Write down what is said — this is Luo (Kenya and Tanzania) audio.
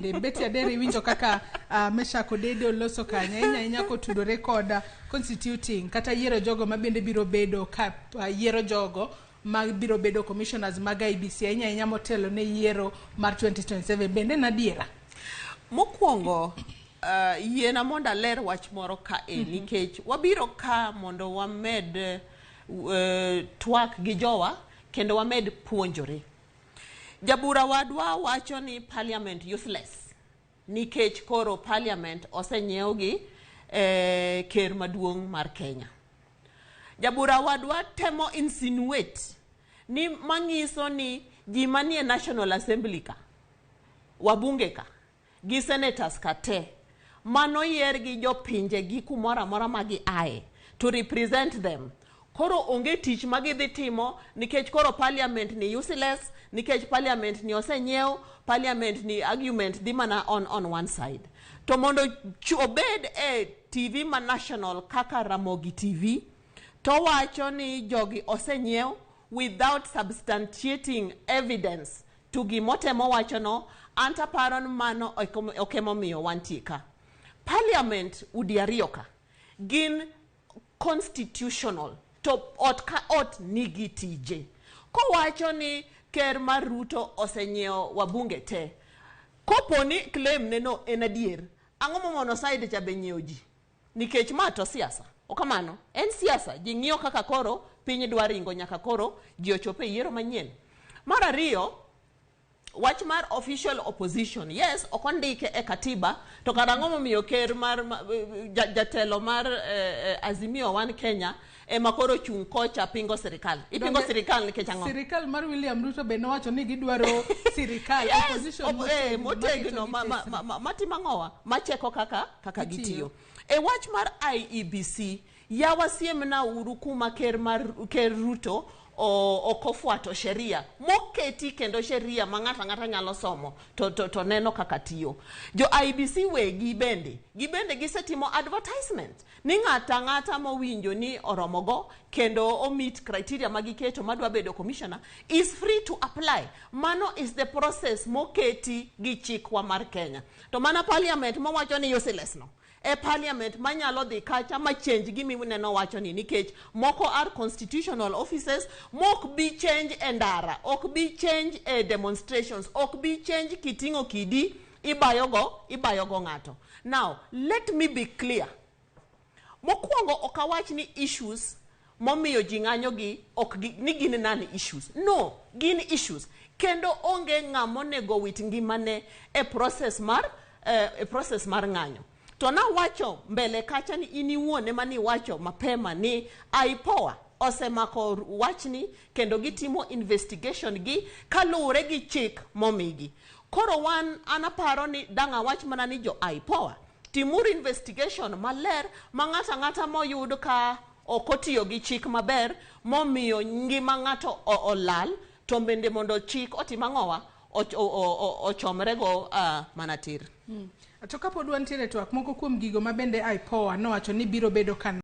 Betty Adere iwinjo kaka Meshack Odede oloso kanyo ahinya ahinya kotudore kod constituting kata yiero jogo ma bende biro bedo ka yiero jogo ma biro bedo commissioners mag IEBC ahinya ahinya motelo ne yiero mar 2027 bende en adiera? Mokwongo, yiena mondo aler wach moro ka e nikech wabiro ka mondo wamed twak gi jowa kendo wamed puonjore. Jabura wadwa wacho ni parliament useless nikech koro parliament osenyiew gi ker maduong' mar Kenya. Jabura wadwa temo insinuate ni manyiso ni ji manie National Assembly ka, wabunge ka, gi senators ka te, mano yier gi jopinje gi kumoro amora ma gi ae to represent them. Koro onge tich ma gidhi timo nikech koro parliament ni useless, nikech parliament ni osenyiew, parliament ni argument dhi mana on one side. To mondo obed e TV ma national kaka Ramogi TV, to wacho ni jogi osenyiew without substantiating evidence to gimotemo wachono, anta paro ni mano ok emomiyo wantie ka. Parliament udi ariyo ka gin constitutional to ot ka ot nigi tije. Kowacho ni ker mar Ruto osenyiewo wabunge te, kopo ni claim ne no en adier, ang'o momono side cha be nyiewo ji? Nikech ma to siasa. Okamano, en siasa. Ji ng'iyo kaka koro piny dwa ringo nyaka koro ji ochop e yiero manyien. Mar ariyo, wach mar official opposition. Yes, ok ondike e katiba, to kar ang'o momiyo ker mar jatelo mar Azimio One Kenya ema koro chung' kocha pingo sirikal. Ipingo sirikal nikech ang'o? Sirikal mar William Ruto be nowacho ni gidwaro sirikal opposition motegno matimo ang'owa macheko kaka gitiyo. E wach mar IEBC, yawa siemna uru kuma ker mar ker Ruto ok ofuato sheria moketi kendo sheria ma ng'ato ang'ata nyalo somo to neno kaka tiyo. Jo IEBC wegi bende gibende gisetimo advertisement ni ng'ato ang'ata mowinjo ni oromogo kendo o meet criteria ma giketo madwa bedo commissioner is free to apply. Mano is the process moketi gi chikwa mar Kenya. To mana parliament mawacho ni useless no. E parliament manyalo dhi kacha ma change gimi neno wacho ni nikech moko are constitutional offices mok bi change e ndara, ok bi change e demonstrations, ok bi change kiting'o kidi ibayogo ng'ato. Now, let me be clear. Mokwongo ok awach ni issues momiyo ji ng'anyo gi ok ni gin non issues. No, gin issues. Kendo onge ng'ama onego wit ngimane e process mar ng'anyo. To nawacho mbele kacha ni in iwuon ema niwacho mapema ni IPOA osemako wachni kendo gitimo investigation gi kaluwore gi chik momigi. Koro wan an aparo ni dang' awach mana ni jo IPOA timuru investigation maler ma ng'ato ang'ata moyud ka ok otiyo gi chik maber momiyo ngima ng'ato olal to bende mondo chik otim ang'owa ochomrego mana tir. To kapod wantiere twak moko kuom gigo ma bende IPOA nowacho ni biro bedo ka